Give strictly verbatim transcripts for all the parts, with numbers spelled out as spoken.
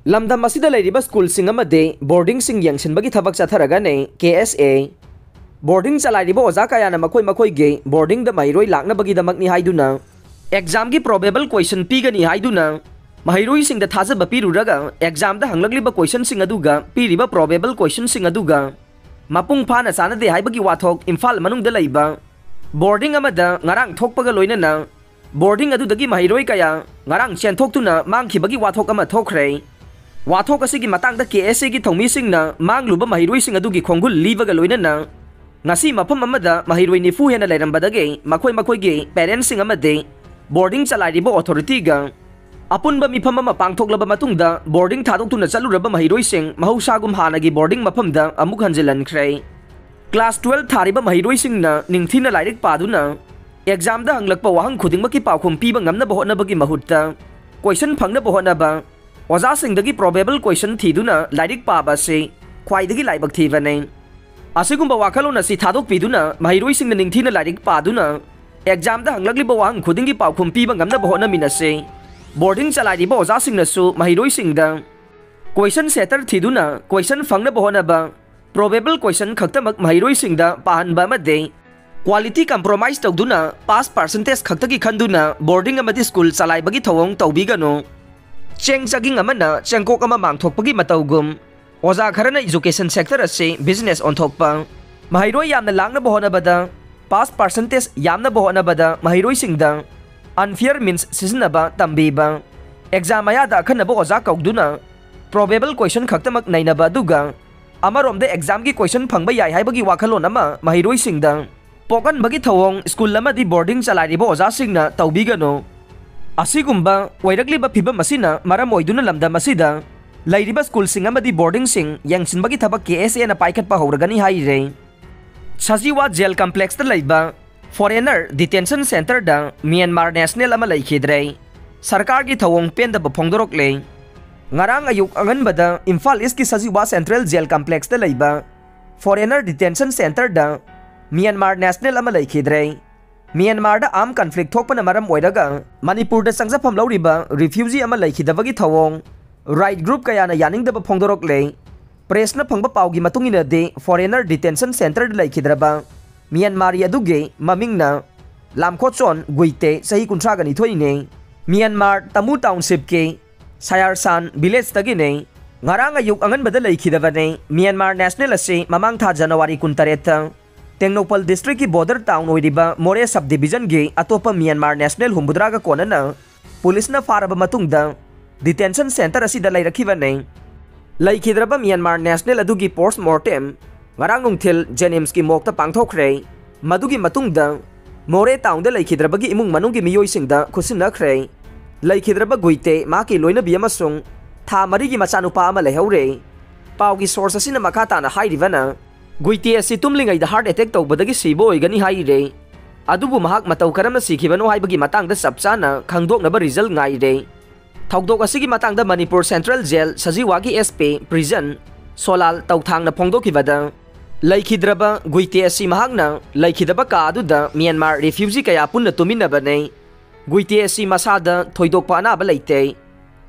ꯂꯝꯗꯝ ꯑꯁꯤꯗ ꯂꯩꯔꯤꯕ ꯁ꯭ꯀꯨꯜꯁꯤꯡ ꯑꯃꯗꯤ ꯕꯣꯔꯗꯤꯡꯁꯤꯡ ꯌꯦꯡꯁꯤꯟꯕꯒꯤ ꯊꯕꯛ ꯆꯠꯊꯔꯒꯅꯤ ꯀꯦ ꯑꯦꯁ ꯑꯦ꯫ ꯕꯣꯔꯗꯤꯡ ꯆꯂꯥꯏꯔꯤꯕ ꯑꯣꯖꯥ ꯀꯌꯥꯅ ꯃꯈꯣꯏ ꯃꯈꯣꯏꯒꯤ ꯕꯣꯔꯗꯤꯡꯗ ꯃꯍꯩꯔꯣꯏ ꯂꯥꯛꯅꯕꯒꯤꯗꯃꯛꯅꯤ ꯍꯥꯏꯗꯨꯅ ꯑꯦꯛꯖꯥꯝꯒꯤ ꯄ꯭ꯔꯣꯕꯦꯕꯜ ꯀꯣꯏꯁꯟ ꯄꯤꯒꯅꯤ ꯍꯥꯏꯗꯨꯅ ꯃꯍꯩꯔꯣꯏꯁꯤꯡꯗ ꯊꯥꯖꯕ ꯄꯤꯔꯨꯔꯒ ꯑꯦꯛꯖꯥꯝꯗ ꯍꯪꯂꯛꯂꯤꯕ ꯀꯣꯏꯁꯟꯁꯤꯡ ꯑꯗꯨꯒ ꯄꯤꯔꯤꯕ ꯄ꯭ꯔꯣꯕꯦꯕꯜ ꯀꯣꯏꯁꯟꯁꯤꯡ ꯑꯗꯨꯒ ꯃꯄꯨꯡ ꯐꯥꯅ ꯆꯥꯟꯅꯗꯦ ꯍꯥꯏꯕꯒꯤ ꯋꯥꯊꯣꯛ ꯏꯝꯐꯥꯜ ꯃꯅꯨꯡꯗ ꯂꯩꯕ ꯕꯣꯔꯗꯤꯡ ꯑꯃꯗ ꯉꯔꯥꯡ ꯊꯣꯛꯄꯒ ꯂꯣꯏꯅꯅ ꯕꯣꯔꯗꯤꯡ ꯑꯗꯨꯗꯒꯤ ꯃꯍꯩꯔꯣꯏ ꯀꯌꯥ ꯉꯔꯥꯡ ꯆꯦꯟꯊꯣꯛꯇꯨꯅ ꯃꯥꯡꯈꯤꯕꯒꯤ ꯋꯥꯊꯣꯛ ꯑꯃ ꯊꯣꯛꯈ꯭ꯔꯦ꯫ ꯋꯥꯊꯣꯛ ꯑꯁꯤꯒꯤ ꯃꯇꯥꯡꯗ ꯀꯦ ꯑꯦꯁ ꯑꯦꯒꯤ ꯊꯧꯃꯤꯁꯤꯡꯅ ꯃꯥꯡꯂꯨꯕ ꯃꯍꯩꯔꯣꯏꯁꯤꯡ ꯑꯗꯨꯒꯤ ꯈꯣꯡꯒꯨꯜ ꯂꯤꯕꯒ ꯂꯣꯏꯅꯅ ꯉꯁꯤ ꯃꯐꯝ ꯑꯃꯗ ꯃꯍꯩꯔꯣꯏ ꯅꯤꯐꯨ ꯍꯦꯟꯅ ꯂꯩꯔꯝꯕꯗꯒꯤ ꯃꯈꯣꯏ ꯃꯈꯣꯏꯒꯤ ꯄꯦꯔꯦꯟꯁꯁꯤꯡ ꯑꯃꯗꯤ ꯕꯣꯔꯗꯤꯡ ꯆꯂꯥꯏꯔꯤꯕ ꯑꯣꯊꯣꯔꯤꯇꯤꯒ ꯑꯄꯨꯟꯕ ꯃꯤꯐꯝ ꯑꯃ ꯄꯥꯡꯊꯣꯛꯂꯕ ꯃꯇꯨꯡꯗ ꯕꯣꯔꯗꯤꯡ ꯊꯥꯗꯣꯛꯇꯨꯅ ꯆꯠꯂꯨꯔꯕ ꯃꯍꯩꯔꯣꯏꯁꯤꯡ ꯃꯍꯧꯁꯥꯒꯨꯝ ꯍꯥꯟꯅꯒꯤ ꯕꯣꯔꯗꯤꯡ ꯃꯐꯝꯗ ꯑꯃꯨꯛ ꯍꯟꯖꯤꯜꯍꯟꯈ꯭ꯔꯦ꯫ ꯀ꯭ꯂꯥꯁ ꯇꯨꯋꯦꯜꯕ ꯊꯥꯔꯤꯕ ꯃꯍꯩꯔꯣꯏꯁꯤꯡꯅ ꯅꯤꯡꯊꯤꯅ ꯂꯥꯏꯔꯤꯛ ꯄꯥꯗꯨꯅ ꯑꯦꯛꯖꯥꯝꯗ ꯍꯪꯂꯛꯄ ꯋꯥꯍꯪ ꯈꯨꯗꯤꯡꯃꯛꯀꯤ ꯄꯥꯎꯈꯨꯝ ꯄꯤꯕ ꯉꯝꯅꯕ ꯍꯣꯠꯅꯕꯒꯤ ꯃꯍꯨꯠꯇ ꯀꯣꯏꯁꯟ ꯐꯪꯅꯕ ꯍꯣꯠꯅꯕ, ꯑꯣꯖꯥꯁꯤꯡꯗꯒꯤ ꯄ꯭ꯔꯣꯕꯦꯕꯜ ꯀꯣꯏꯁꯟ ꯊꯤꯗꯨꯅ ꯂꯥꯏꯔꯤꯛ ꯄꯥꯕ ꯑꯁꯤ ꯈ꯭ꯋꯥꯏꯗꯒꯤ ꯂꯥꯏꯕꯛ ꯊꯤꯕꯅꯤ꯫ ꯑꯁꯤꯒꯨꯝꯕ ꯋꯥꯈꯜꯂꯣꯟ ꯑꯁꯤ ꯊꯥꯗꯣꯛꯄꯤꯗꯨꯅ ꯃꯍꯩꯔꯣꯏꯁꯤꯡꯅ ꯅꯤꯡꯊꯤꯅ ꯂꯥꯏꯔꯤꯛ ꯄꯥꯗꯨꯅ ꯑꯦꯛꯖꯥꯝꯗ ꯍꯪꯂꯛꯂꯤꯕ ꯋꯥꯍꯪ ꯈꯨꯗꯤꯡꯒꯤ ꯄꯥꯎꯈꯨꯝ ꯄꯤꯕ ꯉꯝꯅꯕ ꯍꯣꯠꯅꯃꯤꯟꯅꯁꯤ꯫ ꯕꯣꯔꯗꯤꯡ ꯆꯂꯥꯏꯔꯤꯕ ꯑꯣꯖꯥꯁꯤꯡꯅꯁꯨ ꯃꯍꯩꯔꯣꯏꯁꯤꯡꯗ ꯀꯣꯏꯁꯟ ꯁꯦꯇꯔ ꯊꯤꯗꯨꯅ ꯀꯣꯏꯁꯟ ꯐꯪꯅꯕ ꯍꯣꯠꯅꯕ, ꯄ꯭ꯔꯣꯕꯦꯕꯜ ꯀꯣꯏꯁꯟ ꯈꯛꯇꯃꯛ ꯃꯍꯩꯔꯣꯏꯁꯤꯡꯗ ꯄꯥꯍꯟꯕ ꯑꯃꯗꯤ ꯀ꯭ꯋꯥꯂꯤꯇꯤ ꯀꯝꯄ꯭ꯔꯣꯃꯥꯏꯁ ꯇꯧꯗꯨꯅ ꯄꯥꯁ ꯄꯥꯔꯁꯦꯟꯇꯦꯖ ꯈꯛꯇꯒꯤ ꯈꯟꯗꯨꯅ ꯕꯣꯔꯗꯤꯡ ꯑꯃꯗꯤ ꯁ꯭ꯀꯨꯜ ꯆꯂꯥꯏꯕꯒꯤ ꯊꯧꯑꯣꯡ ꯇꯧꯕꯤꯒꯅꯨ꯫ ꯆꯦꯡ ꯆꯥꯒꯤꯡ ꯑꯃꯅ ꯆꯦꯡꯀꯣꯛ ꯑꯃ ꯃꯥꯡꯊꯣꯛꯄꯒꯤ ꯃꯇꯧꯒꯨꯝ, ꯑꯣꯖꯥ ꯈꯔꯅ ꯏꯖꯨꯀꯦꯁꯟ ꯁꯦꯛꯇꯔ ꯑꯁꯤ ꯕꯤꯖꯤꯅꯦꯁ ꯑꯣꯟꯊꯣꯛꯄ, ꯃꯍꯩꯔꯣꯏ ꯌꯥꯝꯅ ꯂꯥꯛꯅꯕ ꯍꯣꯠꯅꯕꯗ, ꯄꯥꯁ ꯄꯥꯔꯁꯦꯟꯇꯦꯖ ꯌꯥꯝꯅꯕ ꯍꯣꯠꯅꯕꯗ ꯃꯍꯩꯔꯣꯏꯁꯤꯡꯗ ꯑꯟꯐꯤꯌꯔ ꯃꯤꯟꯁ ꯁꯤꯖꯤꯟꯅꯕ ꯇꯝꯕꯤꯕ, ꯑꯦꯛꯖꯥꯝ ꯃꯌꯥꯗ ꯑꯈꯟꯅꯕ ꯑꯣꯖꯥ ꯀꯧꯗꯨꯅ ꯄ꯭ꯔꯣꯕꯦꯕꯜ ꯀꯣꯏꯁꯟ ꯈꯛꯇꯃꯛ ꯅꯩꯅꯕ, ꯑꯗꯨꯒ ꯑꯃꯔꯣꯝꯗ ꯑꯦꯛꯖꯥꯝꯒꯤ ꯀꯣꯏꯁꯟ ꯐꯪꯕ ꯌꯥꯏ ꯍꯥꯏꯕꯒꯤ ꯋꯥꯈꯜꯂꯣꯟ ꯑꯃ ꯃꯍꯩꯔꯣꯏꯁꯤꯡꯗ ꯄꯣꯛꯍꯟꯕꯒꯤ ꯊꯧꯑꯣꯡ ꯁ꯭ꯀꯨꯜ ꯑꯃꯗꯤ ꯕꯣꯔꯗꯤꯡ ꯆꯂꯥꯏꯔꯤꯕ ꯑꯣꯖꯥꯁꯤꯡꯅ ꯇꯧꯕꯤꯒꯅꯨ꯫ ꯑꯁꯤꯒꯨꯝꯕ ꯑꯣꯏꯔꯛꯂꯤꯕ ꯐꯤꯚꯝ ꯑꯁꯤꯅ ꯃꯔꯝ ꯑꯣꯏꯗꯨꯅ ꯂꯝꯗꯝ ꯑꯁꯤꯗ ꯂꯩꯔꯤꯕ ꯁ꯭ꯀꯨꯜꯁꯤꯡ ꯑꯃꯗꯤ ꯕꯣꯔꯗꯤꯡꯁꯤꯡ ꯌꯦꯡꯁꯤꯟꯕꯒꯤ ꯊꯕꯛ ꯀꯦ ꯑꯦꯁ ꯑꯦꯅ ꯄꯥꯏꯈꯠꯄ ꯍꯧꯔꯒꯅꯤ ꯍꯥꯏꯔꯦ꯫ ꯁꯖꯤꯋꯥ ꯖꯦꯜ ꯀꯝꯄ꯭ꯂꯦꯛꯁꯇ ꯂꯩꯕ ꯐꯣꯔꯦꯅꯔ ꯗꯤꯇꯦꯟꯁꯟ ꯁꯦꯟꯇꯔꯗ ꯃ꯭ꯌꯥꯟꯃꯥꯔ ꯅꯦꯁꯅꯦꯜ ꯑꯃ ꯂꯩꯈꯤꯗ꯭ꯔꯦ꯫ ꯁꯔꯀꯥꯔꯒꯤ ꯊꯧꯑꯣꯡ ꯄꯦꯟꯗꯕ ꯐꯣꯡꯗꯣꯔꯛꯂꯦ꯫ ꯉꯔꯥꯡ ꯑꯌꯨꯛ ꯑꯉꯟꯕꯗ ꯏꯝꯐꯥꯜ ꯏꯁꯀꯤ ꯁꯖꯤꯋꯥ ꯁꯦꯟꯇ꯭ꯔꯦꯜ ꯖꯦꯜ ꯀꯝꯄ꯭ꯂꯦꯛꯁꯇ ꯂꯩꯕ ꯐꯣꯔꯦꯅꯔ ꯗꯤꯇꯦꯟꯁꯟ ꯁꯦꯟꯇꯔꯗ ꯃ꯭ꯌꯥꯟꯃꯥꯔ ꯅꯦꯁꯅꯦꯜ ꯑꯃ ꯂꯩꯈꯤꯗ꯭ꯔꯦ꯫ ꯃ꯭ꯌꯥꯟꯃꯥꯔꯗ ꯑꯥꯔꯝ ꯀꯟꯐ꯭ꯂꯤꯛ ꯊꯣꯛꯄꯅ ꯃꯔꯝ ꯑꯣꯏꯔꯒ ꯃꯅꯤꯄꯨꯔꯗ ꯆꯪꯖꯐꯝ ꯂꯧꯔꯤꯕ ꯔꯤꯐ꯭ꯌꯨꯖꯤ ꯑꯃ ꯂꯩꯈꯤꯗꯕꯒꯤ ꯊꯧꯑꯣꯡ Right group ꯀꯌꯥꯅ ꯌꯥꯅꯤꯡꯗꯕ ꯐꯣꯡꯗꯣꯔꯛꯂꯦ꯫ Pressꯅ ꯐꯪꯕ ꯄꯥꯎꯒꯤ ꯃꯇꯨꯡ ꯏꯟꯅꯗꯤ, foreigner detention centreꯗ ꯂꯩꯈꯤꯗ꯭ꯔꯕ ꯃ꯭ꯌꯥꯟꯃꯥꯔꯤ ꯑꯗꯨꯒꯤ ꯃꯃꯤꯡꯅ ꯂꯥꯝꯈꯣꯆꯣꯟ ꯒꯨꯏꯇꯦ, ꯆꯍꯤ ꯀꯨꯟꯊ꯭ꯔꯥꯒ ꯅꯤꯊꯣꯏꯅꯤ꯫ ꯃ꯭ꯌꯥꯟꯃꯥꯔ ꯇꯃꯨ townshipꯀꯤ ꯁꯥꯌꯥꯔꯁꯥꯟ villageꯇꯒꯤꯅꯤ꯫ ꯉꯔꯥꯡ ꯑꯌꯨꯛ ꯑꯉꯟꯕꯗ ꯂꯩꯈꯤꯗꯕꯅꯤ꯫ ꯃ꯭ꯌꯥꯟꯃꯥꯔ national ꯑꯁꯤ ꯃꯃꯥꯡ ꯊꯥ January ꯀꯨꯟꯇꯔꯦꯠꯇ ꯇꯦꯡꯅꯧꯄꯜ districtꯀꯤ border town ꯑꯣꯏꯔꯤꯕ ꯃꯣꯔꯦ subdivisionꯒꯤ ꯑꯇꯣꯞꯄ ꯃ꯭ꯌꯥꯟꯃꯥꯔ national ꯍꯨꯝꯐꯨꯇꯔꯥꯒ ꯀꯣꯟꯅꯅ ꯄꯨꯂꯤꯁꯅ ꯐꯥꯔꯕ ꯃꯇꯨꯡꯗ detention centre ꯑꯁꯤꯗ ꯂꯩꯔꯛꯈꯤꯕꯅꯤ꯫ ꯂꯩꯈꯤꯗ꯭ꯔꯕ ꯃ꯭ꯌꯥꯟꯃꯥꯔ national ꯑꯗꯨꯒꯤ post mortem ꯉꯔꯥꯡ ꯅꯨꯡꯊꯤꯜ JNIMSꯀꯤ morgueꯇ ꯄꯥꯡꯊꯣꯛꯈ꯭ꯔꯦ꯫ ꯃꯗꯨꯒꯤ ꯃꯇꯨꯡꯗ ꯃꯣꯔꯦ townꯗ ꯂꯩꯈꯤꯗ꯭ꯔꯕꯒꯤ ꯏꯃꯨꯡ ꯃꯅꯨꯡꯒꯤ ꯃꯤꯑꯣꯏꯁꯤꯡꯗ ꯈꯨꯠꯁꯤꯟꯅꯈ꯭ꯔꯦ꯫ ꯂꯩꯈꯤꯗ꯭ꯔꯕ ꯒꯨꯏꯇꯦ, ꯃꯍꯥꯛꯀꯤ ꯂꯣꯏꯅꯕꯤ ꯑꯃꯁꯨꯡ ꯊꯥ ꯃꯔꯤꯒꯤ ꯃꯆꯥꯅꯨꯄꯥ ꯑꯃ ꯂꯩꯍꯧꯔꯦ꯫ ꯄꯥꯎꯒꯤ source ꯑꯁꯤꯅ ꯃꯈꯥ ꯇꯥꯅ ꯍꯥꯏꯔꯤꯕꯅ, ꯒꯨꯏꯇꯦ ꯑꯁꯤ ꯇꯨꯝꯂꯤꯉꯩꯗ heart attack ꯇꯧꯕꯗꯒꯤ ꯁꯤꯕ ꯑꯣꯏꯒꯅꯤ ꯍꯥꯏꯔꯦ꯫ ꯑꯗꯨꯕꯨ ꯃꯍꯥꯛ ꯃꯇꯧ ꯀꯔꯝꯅ ꯁꯤꯈꯤꯕꯅꯣ ꯍꯥꯏꯕꯒꯤ ꯃꯇꯥꯡꯗ ꯆꯞ ꯆꯥꯅ ꯈꯪꯗꯣꯛꯅꯕ result ꯉꯥꯏꯔꯦ꯫ ꯊꯧꯗꯣꯛ ꯑꯁꯤꯒꯤ ꯃꯇꯥꯡꯗ Manipur Central Jail ꯁꯖꯤꯋꯥꯒꯤ SP Prison ꯁꯣꯂꯥꯜ ꯇꯧꯊꯥꯡꯅ ꯐꯣꯡꯗꯣꯛꯈꯤꯕꯗ, ꯂꯩꯈꯤꯗ꯭ꯔꯕ ꯒꯨꯏꯇꯦ ꯑꯁꯤ ꯃꯍꯥꯛꯅ ꯂꯩꯈꯤꯗꯕ ꯀꯥ ꯑꯗꯨꯗ ꯃ꯭ꯌꯥꯟꯃꯥꯔ refugee ꯀꯌꯥ ꯄꯨꯟꯅ ꯇꯨꯃꯤꯟꯅꯕꯅꯤ꯫ ꯒꯨꯏꯇꯦ ꯑꯁꯤ ꯃꯁꯥꯗ ꯊꯣꯏꯗꯣꯛꯄ ꯑꯅꯥꯕ ꯂꯩꯇꯦ꯫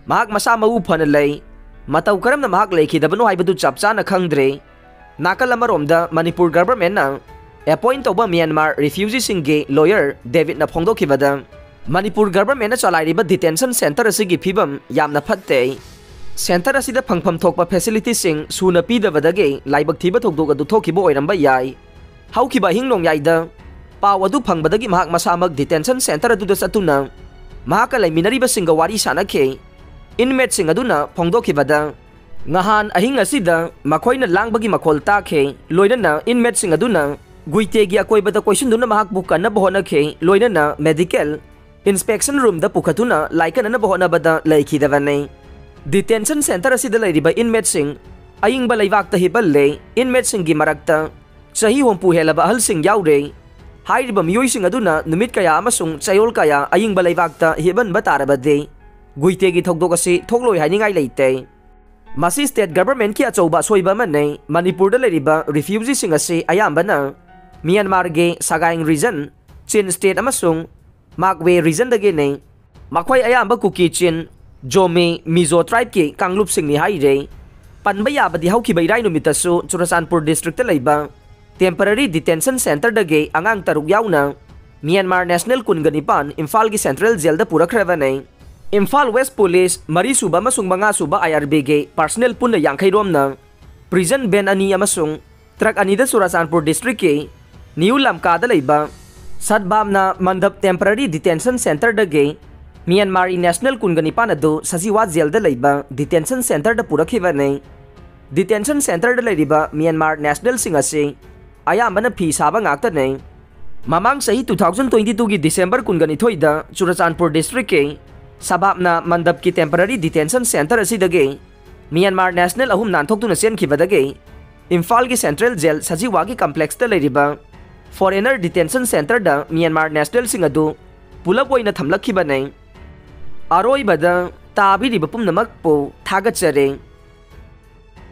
ꯃꯍꯥꯛ ꯃꯁꯥ ꯃꯎ ꯐꯅ ꯂꯩ꯫ ꯃꯇꯧ ꯀꯔꯝꯅ ꯃꯍꯥꯛ ꯂꯩꯈꯤꯗꯕꯅꯣ ꯍꯥꯏꯕꯗꯨ ꯆꯞ ꯆꯥꯅ ꯈꯪꯗ꯭ꯔꯦ꯫ ꯅꯥꯀꯜ ꯑꯃꯔꯣꯝꯗ, ꯃꯅꯤꯄꯨꯔ governmentꯅ appoint ꯇꯧꯕ ꯃ꯭ꯌꯥꯟꯃꯥꯔ refugeeꯁꯤꯡꯒꯤ lawyer ꯗꯦꯕꯤꯠꯅ ꯐꯣꯡꯗꯣꯛꯈꯤꯕꯗ, ꯃꯅꯤꯄꯨꯔ governmentꯅ ꯆꯂꯥꯏꯔꯤꯕ detention centre ꯑꯁꯤꯒꯤ ꯐꯤꯕꯝ ꯌꯥꯝꯅ ꯐꯠꯇꯦ꯫ Centre ꯑꯁꯤꯗ ꯐꯪꯐꯝ ꯊꯣꯛꯄ facilityꯁꯤꯡ ꯁꯨꯅ ꯄꯤꯗꯕꯗꯒꯤ ꯂꯥꯏꯕꯛ ꯊꯤꯕ ꯊꯧꯗꯣꯛ ꯑꯗꯨ ꯊꯣꯛꯈꯤꯕ ꯑꯣꯏꯔꯝꯕ ꯌꯥꯏ꯫ ꯍꯧꯈꯤꯕ ꯑꯍꯤꯡ ꯅꯣꯡꯌꯥꯏꯗ ꯄꯥꯎ ꯑꯗꯨ ꯐꯪꯕꯗꯒꯤ ꯃꯍꯥꯛ ꯃꯁꯥꯃꯛ detention centre ꯑꯗꯨꯗ ꯆꯠꯇꯨꯅ ꯃꯍꯥꯛꯀ ꯂꯩꯃꯤꯟꯅꯔꯤꯕꯁꯤꯡꯒ ꯋꯥꯔꯤ ꯁꯥꯅꯈꯤ꯫ Inmateꯁꯤꯡ ꯑꯗꯨꯅ ꯐꯣꯡꯗꯣꯛꯈꯤꯕꯗ, ꯉꯍꯥꯟ ꯑꯍꯤꯡ ꯑꯁꯤꯗ ꯃꯈꯣꯏꯅ ꯂꯥꯡꯕꯒꯤ ꯃꯈꯣꯜ ꯇꯥꯈꯤ, ꯂꯣꯏꯅꯅ inmateꯁꯤꯡ ꯑꯗꯨꯅ ꯒꯨꯏꯇꯦꯒꯤ ꯑꯀꯣꯏꯕꯗ ꯀꯣꯏꯁꯤꯟꯗꯨꯅ ꯃꯍꯥꯛꯄꯨ ꯀꯟꯅꯕ ꯍꯣꯠꯅꯈꯤ, ꯂꯣꯏꯅꯅ medical inspection roomꯗ ꯄꯨꯈꯠꯇꯨꯅ ꯂꯥꯏꯀꯠꯅꯅꯕ ꯍꯣꯠꯅꯕꯗ ꯂꯩꯈꯤꯗꯕꯅꯤ꯫ Detention centre ꯑꯁꯤꯗ ꯂꯩꯔꯤꯕ inmateꯁꯤꯡ ꯑꯏꯪꯕ ꯂꯩꯕꯥꯛꯇ ꯍꯤꯞꯍꯜꯂꯦ꯫ Inmateꯁꯤꯡꯒꯤ ꯃꯔꯛꯇ ꯆꯍꯤ ꯍꯨꯝꯐꯨ ꯍꯦꯜꯂꯕ ꯑꯍꯜꯁꯤꯡ ꯌꯥꯎꯔꯦ꯫ ꯍꯥꯏꯔꯤꯕ ꯃꯤꯑꯣꯏꯁꯤꯡ ꯑꯗꯨꯅ ꯅꯨꯃꯤꯠ ꯀꯌꯥ ꯑꯃꯁꯨꯡ ꯆꯌꯣꯜ ꯀꯌꯥ ꯑꯏꯪꯕ ꯂꯩꯕꯥꯛꯇ ꯍꯤꯞꯍꯟꯕ ꯇꯥꯔꯕꯗꯤ, ꯒꯨꯏꯇꯦꯒꯤ ꯊꯧꯗꯣꯛ ꯑꯁꯤ ꯊꯣꯛꯂꯣꯏ ꯍꯥꯏꯅꯤꯡꯉꯥꯏ ꯂꯩꯇꯦ꯫ ꯃꯁꯤ state governmentꯀꯤ ꯑꯆꯧꯕ ꯑꯁꯣꯏꯕ ꯑꯃꯅꯤ꯫ ꯃꯅꯤꯄꯨꯔꯗ ꯂꯩꯔꯤꯕ refugeeꯁꯤꯡ ꯑꯁꯤ ꯑꯌꯥꯝꯕꯅ ꯃ꯭ꯌꯥꯟꯃꯥꯔꯒꯤ ꯁꯒꯥꯏꯡ region, ꯆꯤꯟ state ꯑꯃꯁꯨꯡ ꯃꯥꯛꯋꯦ regionꯗꯒꯤꯅꯤ꯫ ꯃꯈꯣꯏ ꯑꯌꯥꯝꯕ ꯀꯨꯀꯤ ꯆꯤꯟ, ꯖꯣꯃꯤ ꯃꯤꯖꯣ ꯇ꯭ꯔꯥꯏꯕꯀꯤ ꯀꯥꯡꯂꯨꯞꯁꯤꯡꯅꯤ ꯍꯥꯏꯔꯦ꯫ ꯄꯟꯕ ꯌꯥꯕꯗꯤ ꯍꯧꯈꯤꯕ ꯏꯔꯥꯏ ꯅꯨꯃꯤꯠꯇꯁꯨ ꯆꯨꯔꯆꯥꯟꯄꯨꯔ ꯗꯤꯁꯇ꯭ꯔꯤꯛꯇ ꯂꯩꯕ ꯇꯦꯝꯄꯔꯔꯤ ꯗꯤꯇꯦꯟꯁꯟ ꯁꯦꯟꯇꯔꯗꯒꯤ ꯑꯉꯥꯡ ꯇꯔꯨꯛ ꯌꯥꯎꯅ ꯃ꯭ꯌꯥꯟꯃꯥꯔ ꯅꯦꯁꯅꯦꯜ ꯀꯨꯟꯒ ꯅꯤꯄꯥꯟ ꯏꯝꯐꯥꯜꯒꯤ ꯁꯦꯟꯇ꯭ꯔꯦꯜ ꯖꯦꯜꯗ ꯄꯨꯔꯛꯈ꯭ꯔꯕꯅꯤ꯫ ꯏꯝꯐꯥꯜ ꯋꯦꯁ ꯄꯨꯂꯤꯁ ꯃꯔꯤꯁꯨꯕ ꯑꯃꯁꯨꯡ ꯃꯉꯥꯁꯨꯕ ꯑꯥꯏ ꯑꯥꯔ ꯕꯤꯒꯤ ꯄꯥꯔꯁꯅꯦꯜ ꯄꯨꯟꯅ ꯌꯥꯡꯈꯩꯔꯣꯝꯅ ꯄ꯭ꯔꯤꯖꯟ ꯚꯦꯟ ꯑꯅꯤ ꯑꯃꯁꯨꯡ ꯇ꯭ꯔꯛ ꯑꯅꯤꯗ ꯆꯨꯔꯆꯥꯟꯄꯨꯔ ꯗꯤꯁꯇ꯭ꯔꯤꯛꯀꯤ ꯅ꯭ꯌꯨ ꯂꯝꯀꯥꯗ ꯂꯩꯕ ꯁꯠꯚꯥꯕꯅꯥ ꯃꯟꯗꯞ ꯇꯦꯝꯄꯔꯔꯤ ꯗꯤꯇꯦꯟꯁꯟ ꯁꯦꯟꯇꯔꯗꯒꯤ ꯃ꯭ꯌꯥꯟꯃꯥꯔꯒꯤ ꯅꯦꯁꯅꯦꯜ ꯀꯨꯟꯒ ꯅꯤꯄꯥꯟ ꯑꯗꯨ ꯁꯖꯤꯋꯥ ꯖꯦꯜꯗ ꯂꯩꯕ ꯗꯤꯇꯦꯟꯁꯟ ꯁꯦꯟꯇꯔꯗ ꯄꯨꯔꯛꯈꯤꯕꯅꯤ꯫ ꯗꯤꯇꯦꯟꯁꯟ ꯁꯦꯟꯇꯔꯗ ꯂꯩꯔꯤꯕ ꯃ꯭ꯌꯥꯟꯃꯥꯔ ꯅꯦꯁꯅꯦꯜꯁꯤꯡ ꯑꯁꯤ ꯑꯌꯥꯝꯕꯅ ꯐꯤ ꯁꯥꯕ ꯉꯥꯛꯇꯅꯤ꯫ ꯃꯃꯥꯡ ꯆꯍꯤ two thousand twenty twoꯒꯤ ꯗꯤꯁꯦꯝꯕꯔ ꯀꯨꯟꯒ ꯅꯤꯊꯣꯏꯗ ꯆꯨꯔꯆꯥꯟꯄꯨꯔ ꯗꯤꯁꯇ꯭ꯔꯤꯛꯀꯤ ꯁꯕꯥꯕꯅꯥ ꯃꯟꯗꯞꯀꯤ ꯇꯦꯝꯄꯔꯔꯤ ꯗꯤꯇꯦꯟꯁꯟ ꯁꯦꯟꯇꯔ ꯑꯁꯤꯗꯒꯤ ꯃ꯭ꯌꯥꯟꯃꯥꯔ ꯅꯦꯁꯅꯦꯜ ꯑꯍꯨꯝ ꯅꯥꯟꯊꯣꯛꯇꯨꯅ ꯆꯦꯟꯈꯤꯕꯗꯒꯤ ꯏꯝꯐꯥꯜꯒꯤ ꯁꯦꯟꯇ꯭ꯔꯦꯜ ꯖꯦꯜ ꯁꯖꯤꯋꯥꯒꯤ ꯀꯝꯄ꯭ꯂꯦꯛꯁꯇ ꯂꯩꯔꯤꯕ ꯐꯣꯔꯦꯅꯔ ꯗꯤꯇꯦꯟꯁꯟ ꯁꯦꯟꯇꯔꯗ ꯃ꯭ꯌꯥꯟꯃꯥꯔ ꯅꯦꯁꯅꯦꯜꯁꯤꯡ ꯑꯗꯨ ꯄꯨꯂꯞ ꯑꯣꯏꯅ ꯊꯝꯂꯛꯈꯤꯕꯅꯤ꯫ ꯑꯔꯣꯏꯕꯗ ꯇꯥꯕꯤꯔꯤꯕ ꯄꯨꯝꯅꯃꯛꯄꯨ ꯊꯥꯒꯠꯆꯔꯤ꯫